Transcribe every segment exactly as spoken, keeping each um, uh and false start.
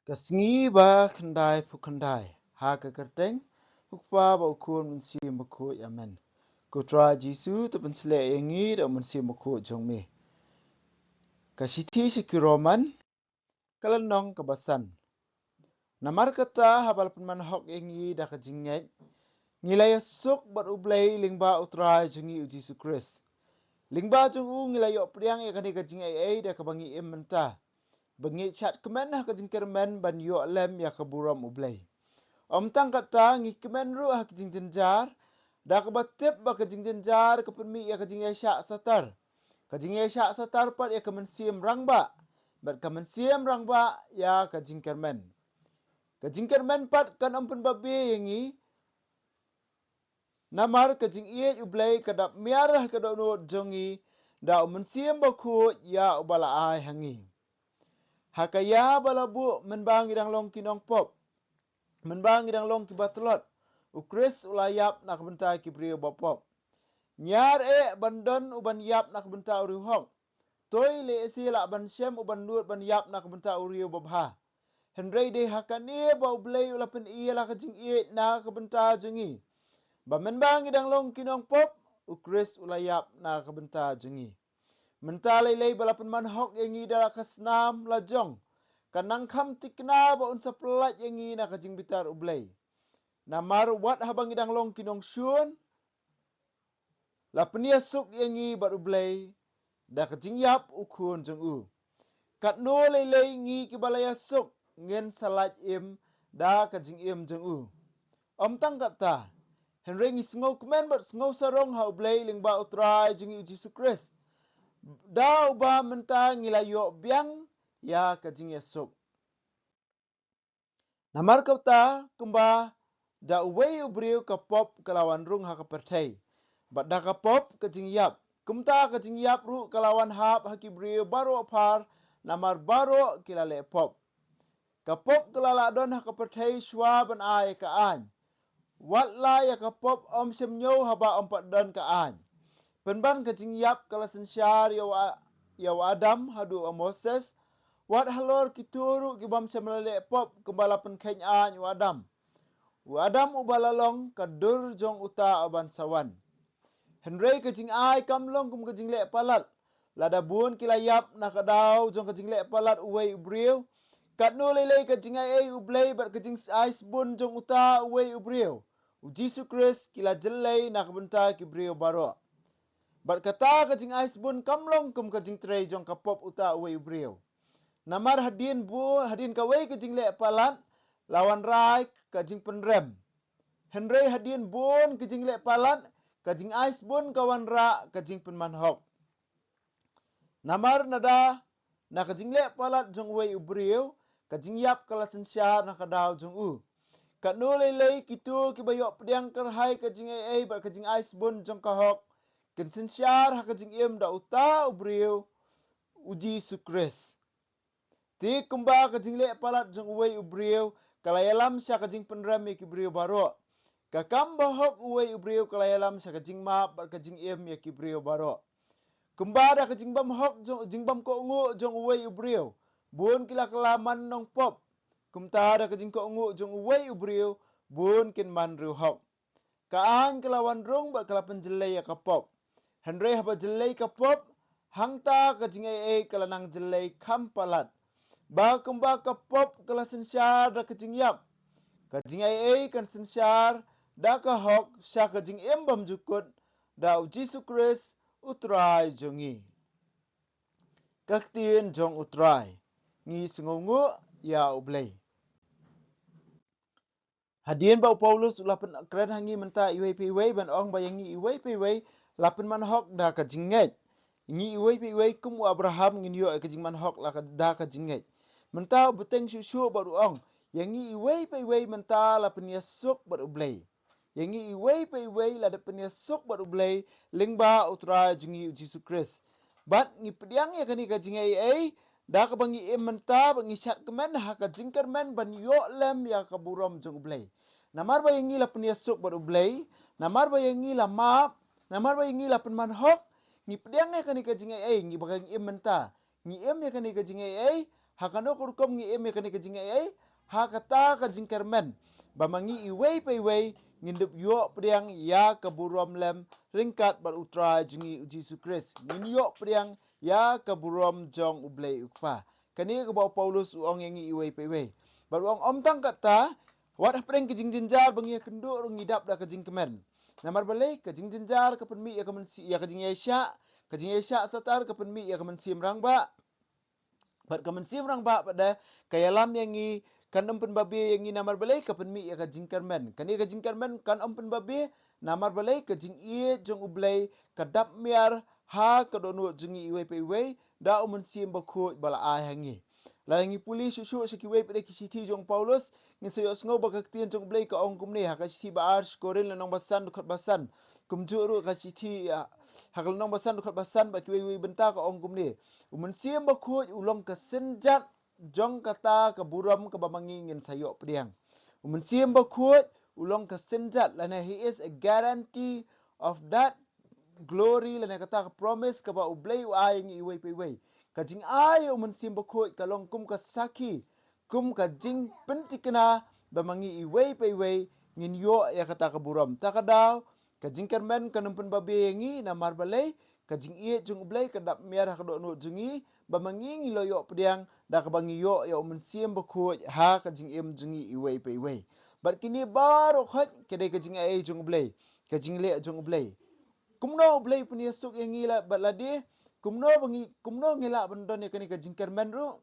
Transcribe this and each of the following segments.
Ka sngi ba khyndai phew khyndai, ha ka kyrteng U Kpa bad U Khun Mynsiem Bakhuid, amen. Ko Trai Jisu, to pynsleh ïa ngi da U Mynsiem Bakhuid jong me. Ka shithi sha ki Roman, ka lynnong kaba san. Namar kata, haba la pynman hok ïa ngi da ka jingngeit, ngi la ïasuk bad U Blei lyngba U Trai jong ngi U Jisu Khrist. Lyngba jong u ngi la ïoh pdiang ïa kane ka jingaiei da kaba ngi im mynta, ba ngi shad kmen ha ka jingkyrmen ban ïoh lem ïa ka burom U Blei. Ym tang kata, ngi kmen ruh ha ka jingjynjar, da kaba tip ba ka jingjynjar ka pynmih ïa ka jingïaishah satar, ka jingïaishah satar pat ïa ka mynsiem rangbah, bad ka mynsiem rangbah ïa ka jingkyrmen. Ka jingkyrmen pat kan ym pynbabe ïa ngi, namar ka jingïeit U Blei ka dap miar ha ka dohnud jong ngi da U Mynsiem Bakhuid ïa uba la ai ha ngi. Ha ka ïa ba la buh mynba ngi dang long ki nongpop, mynba ngi dang long kiba tlot, U Khrist u la ïap na ka bynta ki briew ba pop. Ñiar eh ban don u ban ïap na ka bynta u riewhok, to lehse lah ban shem u ban nud ban ïap na ka bynta u riew babha. Hynrei dei ha kane ba U Blei u la pyni ïa la ka jingïeit na ka bynta jong ngi, ba mynba ngi dang long ki nongpop, U Khrist u la ïap na ka bynta jong ngi. Mynta lei lei ba la pynman hok ïa ngi da la ka snam la jong, ka nang kham thikna ba un sa pyllait ïa ngi na ka jingbitar U Blei. Namar wat haba ngi dang long ki nongshun, la pynïasuk ïa ngi bad U Blei da ka jingïap U Khun jong u. Katno lei lei ngi kiba la ïasuk ngin sa lait im da ka jingim jong u. Ym tang kata, hynrei ngi sngewkmen bad sngewsarong ha U Blei lyngba U Trai jong ngi U Jisu Khrist, da uba mynta ngi la ïoh biang ïa ka jingïasuk. Namar kata, kumba da uwei u briew ka pop ka la wan rung ha ka pyrthei, bad da ka pop ka jingïap, kumta ka jingïap ruh ka la wan hap ha ki briew baroh phar, namar baroh ki la leh pop. Ka pop ka la lah don ha ka pyrthei shuwa ban ai ka aiñ, wat la ïa ka pop ym shym ñiew haba ym pat don ka aiñ. Pynban ka jingïap ka la synshar ïa u A-, ïa u Adam haduh u Moses, wat halor kito ruh ki bym shym la leh pop, kumba la pynkheiñ aiñ u Adam. U Adam uba la long ka dur jong uta uban sa wan. Hynrei ka jingai kam long kum ka jingleh palat. Lada bun ki la ïap na ka daw jong ka jingleh palat uwei u briew, katno lei lei ka jingaiei U Blei bad ka jingai sbun jong uta uwei u briew, U Jisu Khrist, ki la jyllei na ka bynta ki briew baroh. Bad kata ka jingai sbun kam long kum ka jingtrei jong ka pop uta uwei u briew. Namar hadien bu-, hadien kawei ka jingleh palat, la wanrah ka jingpynrem. Hynrei hadien bun ka jingleh palat, ka jingai sbun ka wanrah ka jingpynman hok. Namar nada na ka jingleh palat jong uwei u briew, ka jingïap ka la synshar na ka daw jong u. Katno lei lei kito kiba ïoh pdiang kyrhai ka jingaiei bad ka jingai sbun jong ka hok, kin synshar ha ka jingim da uta u briew, U Jisu Khrist. Te kumba ka jingleh palat jong uwei u briew ka la ïalam sha ka jingpynrem ïa ki briew baroh, ka kam bahok uwei u briew ka la ïalam sha ka jingmap bad ka jingim ïa ki briew baroh. Kumba da ka jingbymhok jong, jingbymkohnguh jong uwei u briew, bun ki la kylla man nongpop, kumta da ka jingkohnguh jong uwei u briew, bun kin man riewhok. Ka aiñ ka la wan rung bad ka la pynjyllei ïa ka pop. Hynrei haba jyllei ka pop, hangta ka jingaiei ka la nang jyllei kham palat. Ba kumba ka pop ka la synshar da ka jingïap, ka jingaiei kan synshar da ka hok sha ka jingim bymjukut da U Jisu Khrist U Trai jong ngi. Ka ktien jong U Trai. Ngi sngewnguh ïa U Blei. Hadien ba u Paulus u la pynkren ha ngi mynta iwei pa iwei ban ong ba ïa ngi iwei pa iwei la pynman hok da ka jingngeit. Ngi iwei pa iwei kum u Abraham ngin ïoh ïa ka jingman hok la ka, da ka jingngeit. Mynta u bteng shuh shuh bad u ong, ïa ngi iwei pa iwei mynta la pynïasuk bad U Blei. Ïa ngi iwei pa iwei la dep pynïasuk bad U Blei lyngba U Trai jong ngi U Jisu Khrist. Bad ngi pdiang ïa kane ka jingaiei da kaba ngi im mynta bad ngi shad kmen ha ka jingkyrmen ban ïoh lem ïa ka burom jong U Blei. Namar ba ïa ngi la pynïasuk bad U Blei, namar ba ïa ngi la map, namar ba ïa ngi la pynman hok, ngi pdiang ïa kane ka jingaiei, ngi ba ngi im mynta, ngi im ïa kane ka jingaiei Ha kano ka rukom ngi im ïa kane ka jingaiei? Ha kata ka jingkyrmen ba ma ngi iwei pa iwei ngin dup ïoh pdiang ïa ka burom lem ryngkat bad U Trai jong ngi U Jisu Khrist. Ngin ïoh pdiang ïa ka burom jong U Blei U Kpa. Kane kaba u Paulus u ong ïa ngi iwei pa iwei. Bad u ong ym tang kata, wat hapdeng ka jingjynjar ba ngi ïakynduh ruh ngi dap da ka jingkmen. Namar balei? Ka jingjynjar ka pynmih ïa ka mynsiem, ïa ka jingïaishah, ka jingïaishah satar ka pynmih ïa ka mynsiem rangbah. Bad ka mynsiem rangbah pat de ka ïalam ïa ngi, kan ym pynbabe ïa ngi namar balei? Ka pynmih ïa ka jingkyrmen. Kane ka jingkyrmen kan ym pynbabe namar balei? Ka jingïeit jong U Blei ka dap miar ha ka dohnud jong ngi iwei pa iwei da U Mynsiem Bakhuid ba la ai ha ngi. Lada ngi pule shuh shuh sha kiwei pat de ki shithi jong u Paulus, ngin sa ïohsngew ba ka ktien jong U Blei ka ong kumne ha ka shithi ba ar sha ki Korinth lynnong ba san dkhot ba san. Kumjuh ruh ka shithi, ah, ha ka lynnong ba san dkhot ba san bad kiwei kiwei bynta ka ong kumne. U Mynsiem Bakhuid u long ka synjat jong kata ka burom kaba ma ngi ngin sa ïoh pdiang. U Mynsiem Bakhuid u long ka synjat, lane he is a guarantee of that glory, lane kata ka promise kaba U Blei u ai ïa ngi iwei pa iwei. Ka jingai ïa U Mynsiem Bakhuid ka long kum ka sakhi, kum ka jingpynthikna ba ma ngi iwei pa iwei ngin ïoh ïa kata ka burom. Ta ka daw, ka jingkyrmen kan ym pynbabe ïa ngi namar balei? Ka jingïeit jong U Blei ka dap miar ha ka dohnud jong ngi ba ma ngi ngi la ïoh pdiang da kaba ngi ïoh ïa U Mynsiem Bakhuid ha ka jingim jong ngi iwei pa iwei. Bad kine baroh khoit ka dei ka jingaiei jong U Blei, ka jingleh jong U Blei. Kumno U Blei u pynïasuk ïa ngi la, bad lade kumno ba ngi, kumno ngi lah ban don ïa kane ka jingkyrmen ruh?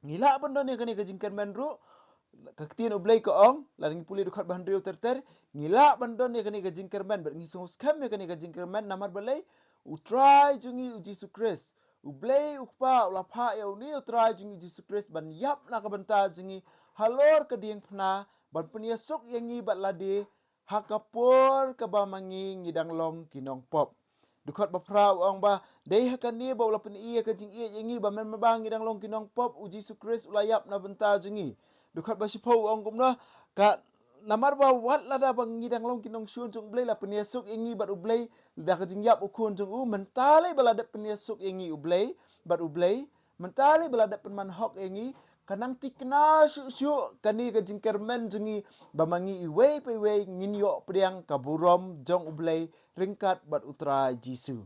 Ngi lah ban don ïa kane ka jingkyrmen ruh. Ka ktien U Blei ka ong, lada ngi pule dkhot ba hynriew ter ter, ngi lah ban don ïa kane ka jingkyrmen, bad ngi sngewskhem ïa kane ka jingkyrmen namar balei? U Trai jong ngi U Jisu Khrist, U Blei U Kpa u la phah ïa une U Trai jong ngi U Jisu Khrist ban ïap na ka bynta jong ngi halor ka diengphna, ban pynïasuk ïa ngi bad lade ha ka por kaba ma ngi ngi dang long ki nongpop. Dkhot ba phra u ong ba dei ha kane ba u la pyni ïa ka jingïeit ïa ngi ba mynba ngi dang long ki nongpop, U Jisu Khrist u la ïap na bynta jong ngi. Dkhot ba shiphew u ong kumno, ka namar ba wat lada ba ngi dang long ki nongshun jong U Blei la pynïasuk ïa ngi bad U Blei da ka jingïap U Khun jong u, mynta lei ba la dep pynïasuk ïa ngi U Blei bad U Blei, mynta lei ba la dep pynman hok ïa ngi, ka nang thikna shuh shuh kane ka jingkyrmen jong ngi ba ma ngi iwei pa iwei ngin ïoh pdiang ka burom jong U Blei ryngkat bad U Trai Jisu.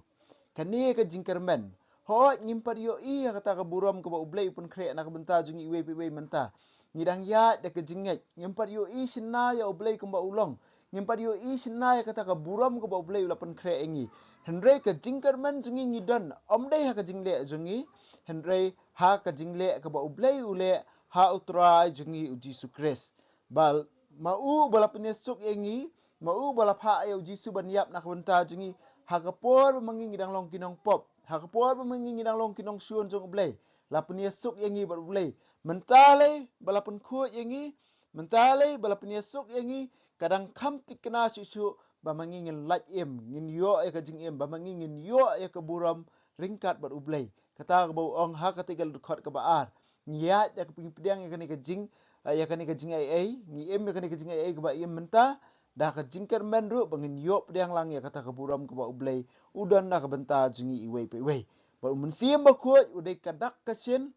Kane ka jingkyrmen, hooid ngim pat ïohi ïa kata ka burom kaba U Blei u pynkhreh na ka bynta jong ngi iwei pa iwei mynta. Ngi dang ïaid da ka jingngeit, ngim pat ïohi shynna ïa U Blei kumba u long. Ngim pat ïohi shynna ïa kata ka burom kaba U Blei u la pynkhreh ïa ngi. Hynrei ka jingkyrmen jong ngi ngi don ym dei ha ka jingleh jong ngi, hynrei ha ka jingleh kaba U Blei u leh ha U Trai jong ngi U Jisu Khrist. Ba ma u ba la pynïasuk ïa ngi, ma u ba la phah ïa U Jisu ban ïap na ka bynta jong ngi, ha ka por ba ma ngi ngi dang long ki nongpop, ha ka por ba ma ngi ngi dang long ki nongshun jong U Blei, la pynïasuk ïa ngi bad U Blei. Mynta lei ba la pynkhuid ïa ngi, mynta lei ba la pynïasuk ïa ngi, ka dang kham thikna shuh shuh ba ma ngi ngin lait im, ngin ïoh ïa ka jingim, ba ma ngi ngin ïoh ïa ka burom ryngkat bad U Blei. Kata kaba u ong ha kata ka dkhot kaba ar. Ngi ïaid da ka pynpdiang ïa kane ka jing, ïa kane ka jingaiei, ngi im ïa kane ka jingaiei kaba im mynta, da ka jingkyrmen ruh ba ngin ïoh pdiang lang ïa kata ka burom kaba U Blei u don na ka bynta jong ngi iwei pa iwei. Bad U Mynsiem Bakhuid u dei ka dak ka shin,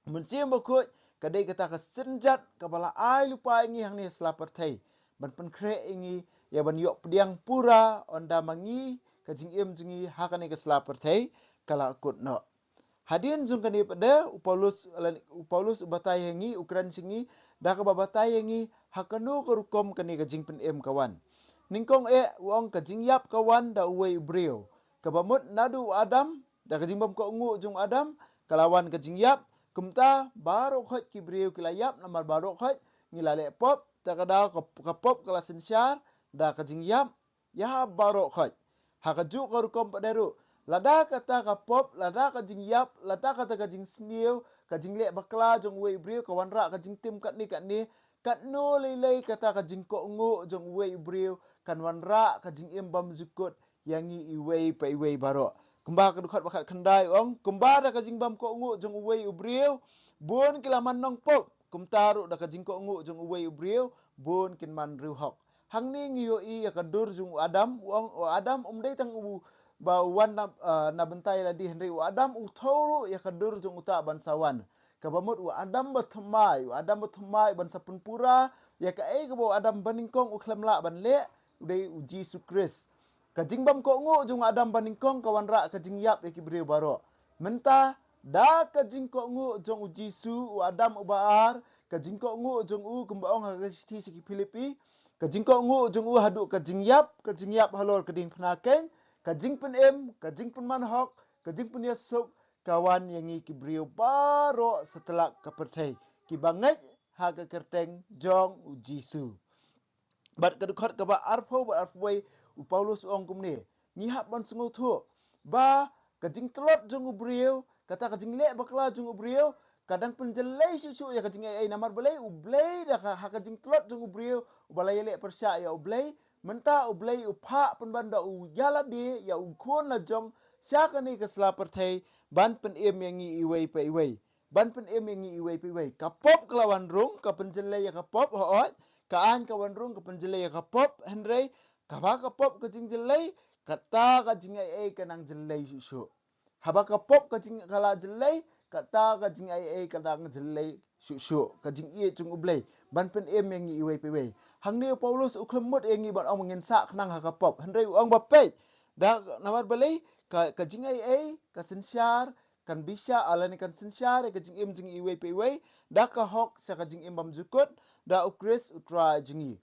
U Mynsiem Bakhuid ka dei kata ka synjat kaba la ai lypa ïa ngi hangne ha sla pyrthei ban pynkhreh ïa ngi ïa ban ïoh pdiang pura, ynda ma ngi, ka jingim jong ngi ha kane ka sla pyrthei ka la kut noh. Hadien jong kane pat de u Paulus, u Paulus u batai ha ngi, u kren sha ngi da kaba batai ha ngi ha kano ka rukom kane ka jingpynim ka wan. Nyngkong eh u ong ka jingïap ka wan da uwei u briew. Kaba mut naduh u Adam, da ka jingbym kohnguh jong u Adam ka la wan ka jingïap. Kumta baroh khoit ki briew ki la ïap namar baroh khoit ngi la leh pop. Ta ka daw ka, ka pop ka la synshar da ka jingïap ïa baroh khoit. Ha kajuh ka rukom pat de ruh, lada kata ka pop, lada ka jingïap, lada kata ka jingsniew, ka jingleh bakla jong uwei u briew ka wanrah ka jingtim katne katne, katno lei lei kata ka jingkohnguh jong uwei u briew kan wanrah ka jingim bymjukut ïa ngi iwei pa iwei baroh. Kumba ka dkhot ba khatkhyndai u ong, kumba da ka jingbym kohnguh jong uwei u briew bun ki la man nongpop, kumta ruh da ka jingkohnguh jong uwei u briew bun kin man riewhok. Hangne ngi ïohi ïa ka dur jong u Adam, u ong u Adam um dei tang uba wan na, ah, na bynta ïa lade, hynrei u Adam u thew ruh ïa ka dur jong uta ban sa wan. kaba mut u Adam bathymmai, u Adam bathymmai ban sa pynpura ïa kaei kaba u Adam banyngkong u khlem lah ban leh, u dei u Jisu Khrist. Ka jingbymkohnguh jong u Adam banyngkong ka wanrah ka jingïap ïa ki briew baroh. Mynta da ka jingkohnguh jong u Jisu, u Adam uba ar, ka jingkohnguh jong u, kumba ong ha ka shithi sha ki Philippi, ka jingkohnguh jong u haduh ka jingïap, ka jingïap halor ka diengphna keiñ, ka jingpynim, ka jingpynman hok, ka jingpynïasuk, ka wan ïa ngi ki briew baroh satlak ka pyrthei kiba ngeit ha ka kyrteng jong u Jisu. Bad ka dkhot kaba arphew bad arphew wei, u Paulus u ong kumne: Ngi hap ban sngewthuh ba ka jingtlot jong u briew, kata ka jingleh bakla jong u briew, ka dang pynjyllei shuh shuh ïa ka jingaiei. Namar balei? U Blei da ka, ha ka jingtlot jong u briew uba la ïaleh pyrshah ïa u Blei, mynta u Blei u phah pynban da u ïalade ïa u Khun lajong sha kane ka sla pyrthei ban pynim ïa ngi iwei pa iwei. Ban pynim ïa ngi iwei pa iwei. Ka pop ka la wan rung, ka pynjyllei ïa ka pop, hooid. Ka aiñ ka wan rung, ka pynjyllei ïa ka pop, hynrei kaba ka pop ka jingjyllei, kata ka jingaiei ka nang jyllei shuh shuh. Haba ka pop ka jing, ka la jyllei, kata ka jingaiei ka nang jyllei shuh shuh. Ka jingïeit jong u Blei ban pynim ïa ngi iwei pa iwei. Hangne u Paulus u khlem mut ïa ngi ban ong ngin sah khnang ha ka pop, hynrei u ong ba peit, da, namar balei? Ka, ka jingaiei, ka synshar, kan bishar, lane kan synshar ïa ka jingim jong ngi iwei pa iwei da ka hok sha ka jingim bymjukut da u Khrist u Trai jong ngi.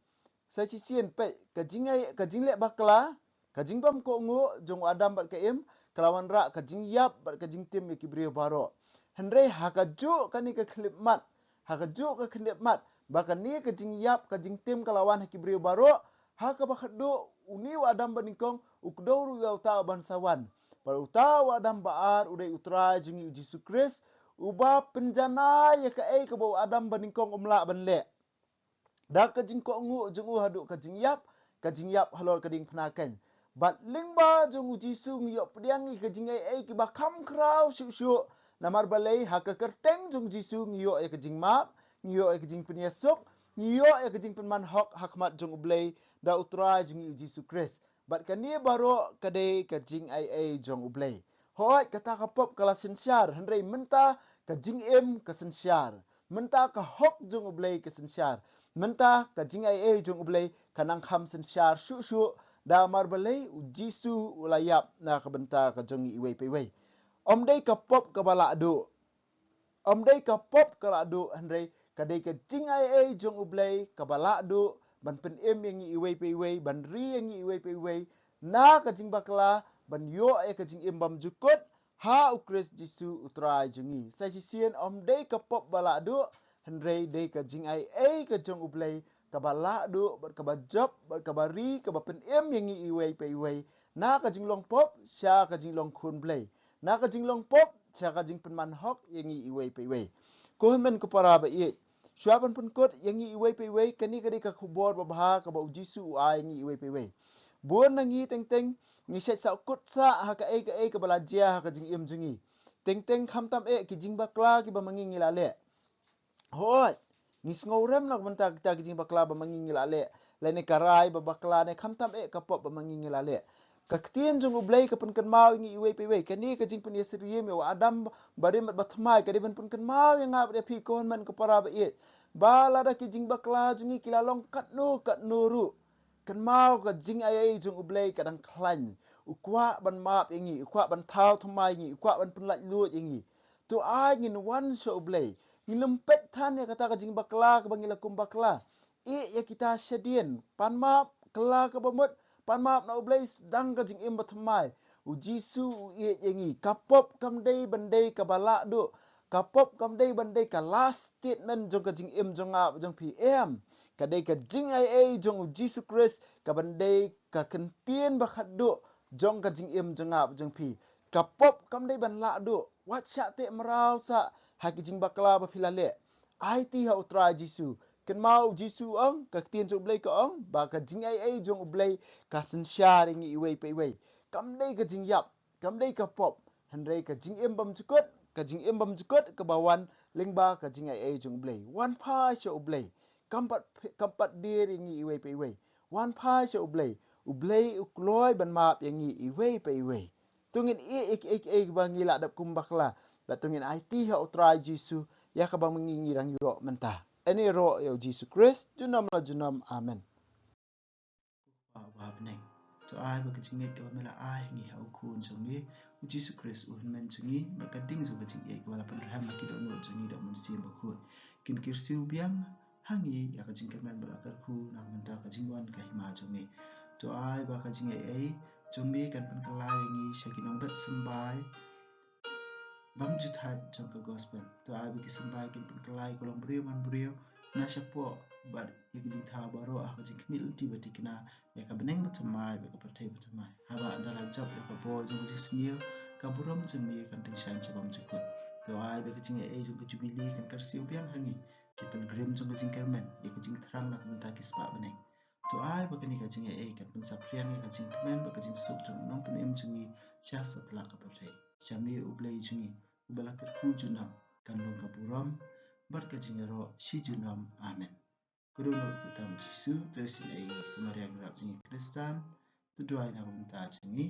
Sa shisien peit, ka jingai, ka jingleh bakla, ka jingbymkohnguh jong u Adam bad ka Im ka la wanrah ka jingïap bad ka jingtim ïa ki briew baroh. Hynrei ha kajuh kane ka khyllipmat, ha kajuh ka khyllipmat ba kane ka jingïap ka jingtim ka la wan ha ki briew baroh, ha kaba khatduh une u Adam banyngkong u kdew ruh ïa uta uban sa wan. Bad uta u Adam ba ar u dei u Trai jong ngi u Jisu Khrist, uba pynjanai ïa kaei kaba u Adam banyngkong um lah ban leh. Da ka jingkohnguh jong u haduh ka jingïap, ka jingïap halor ka diengphna keiñ. Bad lyngba jong u Jisu ngi ïoh pdiang ïa ka jingaiei kiba kham khraw shuh shuh. Namar balei? Ha ka kyrteng jong u Jisu ngi ïoh ïa ka jingmap, ngi ïoh ïa ka jingpynïasuk, ngi ïoh ïa ka jingpynman hok ha khmat jong u Blei da u Trai jong ngi u Jisu Khrist. Bad kane baroh ka dei ka jingaiei jong u Blei. Hooid, kata ka pop ka la synshar, hynrei mynta ka jingim ka synshar. Mynta ka hok jong u Blei ka synshar. Mynta ka jingaiei jong u Blei ka nang kham synshar shuh shuh, da mar balei? U Jisu u la ïap na ka bynta ka jong ngi iwei pa iwei. Ym dei ka pop kaba lah duh. Ym dei ka pop ka lah duh, hynrei ka dei ka jingaiei jong u Blei kaba lah duh ban pynim ïa ngi iwei pa iwei, ban ri ïa ngi iwei pa iwei na ka jingbakla, ban ïoh ïa ka jingim bymjukut ha u Khrist Jisu u Trai jong ngi. Sa shisien ym dei ka pop ba lah duh, hynrei dei ka jingaiei ka jong u Blei kaba lah duh bad kaba jop bad kaba ri, kaba pynim ïa ngi iwei pa iwei na ka jinglong pop sha ka jinglong khun Blei, na ka jinglong pop sha ka jingpynman hok ïa ngi iwei pa iwei. Ko hynmen ko para ba ïeit, shuwa ban pynkut ïa ngi iwei pa iwei, kane ka dei ka khubor babha kaba u Jisu u ai ïa ngi iwei pa iwei. Bun na ngi teng teng ngi shait sah kut sah ha kaei kaei kaba la jia ha ka jingim jong ngi. Teng teng khamtam eh ki jingbakla kiba ma ngi ngi la leh. Hooid, ngi sngewrem na ka bynta kita ki jingbakla ba ma ngi ngi la leh, lane ka rai ba bakla, ne khamtam eh ka pop ba ma ngi ngi la leh. Ka ktien jong u Blei ka pynkynmaw ïa ngi iwei pa iwei. Kane ka jingpynïasyriem ïa u Adam barim bad bathymmai ka dei ban pynkynmaw ïa nga bad ïa phi, ko hynmen ko para ba ïeit, ba lada ki jingbakla jong ngi ki la long katno katno ruh, kynmaw ka jingaiei jong u Blei ka dang khlaiñ. U kwah ban map ïa ngi, u kwah ban thaw thymmai ïa ngi, u kwah ban pynlait luid ïa ngi. To ai ngin wan sha u Blei. Ngin ym peit than ïa kata ka jingbakla kaba ngi la kum bakla. Ïeh ïa kita shadien. Pan map, kylla kaba mut, pan map na u Blei, sdang ka jingim bathymmai. U Jisu u ïeit ïa ngi. Ka pop kam dei ban dei kaba lah duh. Ka pop kam dei ban dei ka last statement jong ka jingim jong nga bad jong phi, em. Ka dei ka jingaiei jong u Jisu Khrist kaban dei ka kyntien ba khatduh jong ka jingim jong nga bad jong phi. Ka pop kam dei ban lah duh. Wat shah teh mraw sah ha ki jingbakla ba phi la leh. Aiti ha u Trai Jisu. Kynmaw u Jisu u ong, ka ktien jong u Blei ka ong ba ka jingaiei jong u Blei ka synshar ïa ngi iwei pa iwei. Kam dei ka jingïap, kam dei ka pop, hynrei ka jingim bymjukut, ka jingim bymjukut kaba wan lyngba ka jingaiei jong u Blei. Wan phai sha u Blei. Kam pat, kam pat dier ïa ngi iwei pa iwei. Wan phai sha u Blei. U Blei u kloi ban map ïa ngi iwei pa iwei. To ngin ïeh ïa kiei kiei ba ngi la dep kum bakla. Bad to ngin aiti ha u Trai Jisu ïa kaba ma ngi ngi dang ïoh mynta. Ïa kane ruh ïa u Jisu Khrist junom la junom. Amen. Ko Kpa uba ha bneng, to ai ba ka jingngeit kaba me la ai ha ngi ha u Khun jong me u Jisu Khrist u Hynmen jong ngi, bad ka ding jong ka jingïeit kaba la pynrhem ha ki dohnud jong ngi da u Mynsiem Bakhuid, kin kyrsiew biang ha ngi ïa ka jingkyrmen bad la kyrkhu na ka bynta ka jingwan ka hima jong me. To ai ba ka jingaiei jong me kan pynkylla ïa ngi sha ki nongbet symbai bymjuthaid jong ka gospel. To ai ba ki symbai kin pynkylla ïa ka longbriew manbriew na shapoh bad ïa ka jingthaw baroh ha ka jingkhmih lynti ba thikna ïa ka bneng bathymmai bad ka pyrthei bathymmai. Haba ynda la jop ïa ka bor jong ka jingsniew, ka burom jong me kan tyngshaiñ sha bymjukut. To ai ba ka jingaiei jong ka jubili kan kyrsiew biang ha ngi ki pilgrim jong ka jingkyrmen ïa ka jingthrang na ka bynta ki spah bneng. To ai ba kane ka jingaiei kan pynsaphriang ïa ka jingkmen bad ka jingsuk jong u Nongpynim jong ngi sha satlak ka pyrthei. Sha me u Blei jong ngi uba la kyrkhu junom kan long ka burom bad ka jingïaroh shi junom. Amen. Ko dohnud kyrteng Jisu, to isynei ïa ngi, ko Maria nongrep jong ngi Khristan, to duwai na ka bynta jong ngi,